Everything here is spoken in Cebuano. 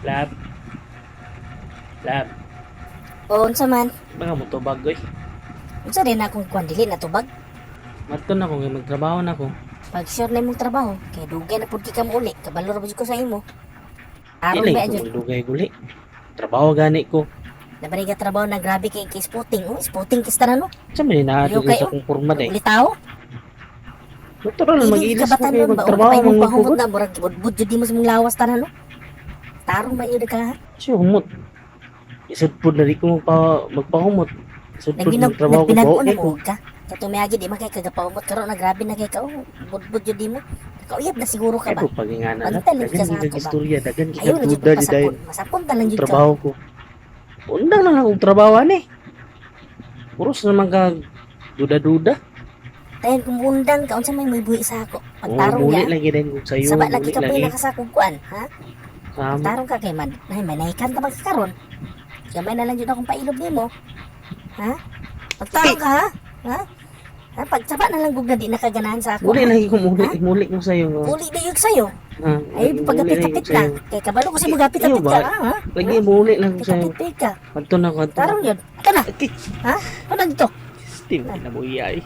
Lab. Lab. O unsa man? Mga motobag oy. Unsa din akong kuan, dili na tubag? Madto na ko nga magtrabaho na ko. Pag sure na imong trabaho, kay dugay na pud ka mouli, kabalo ra pud ko sa imo. Aron Dili ba ko jud? dugay guli. Trabaho gani ko. Nabari ka trabaho na grabe kay kay spotting, oh, spotting kista na no. Sa man naa Ayaw dito kayo. sa akong porma day. Uli tao. Natural Dili mag-ilis ka ko batan kay nun ba? magtrabaho Pag imong mga pahumot pugod. na murag budbud jud mo sa imong lawas tanan no. Tarong man yun ka, ha? Siya humot. Isod pud na di ko magpahumot. Isod pud Nagbinog magtrabaho ko nagpinag buo na kay ko. mo ka. Kato miagi di man kay kagapahumot karon na grabe na kay ka, oh. Budbud jud di mo. Nakauyab na siguro ka Kay ba? ko pagingana na. Pagtan lagi ka Dagan sa gid ako ba? istorya, dagan gid Ayaw na jud duda di dayon. pasapon. Masapon ta lang jud ka. Trabaho ko. Undang na lang akong trabaho ani. Puros naman ka duda-duda. Tayon kung undang ka unsa may moibuhi sa ako. Oh, Pagtarong muli niya. lagi din kung sayo, Saba lagi muli ka pa lagi. nakasakog kuan, ha? Sama. Tarong ka kay man. Nay manaykan ka magkakaron. Gamay na lang jud akong pailob nimo. Ha? Pagtarong ka, ha? Ha? Ha? Pagsaba na lang gugna di nakaganahan sa ako. Muli Ha? lagi ko muli, muli ko sayo. Muli na yun sa'yo. Ha, Ay, muli lagi pagkapit-kapit ko na. sayo. Kay kabalo ko sa magapit-kapit Iyo ka, ba? ha? Lagi muli lang ko sayo. Kapit-kapit ka. Adto na ko, adto na. Tarong yun. Ito na. Okay. Ha? Ano dito? Steam, kinabuhi ay.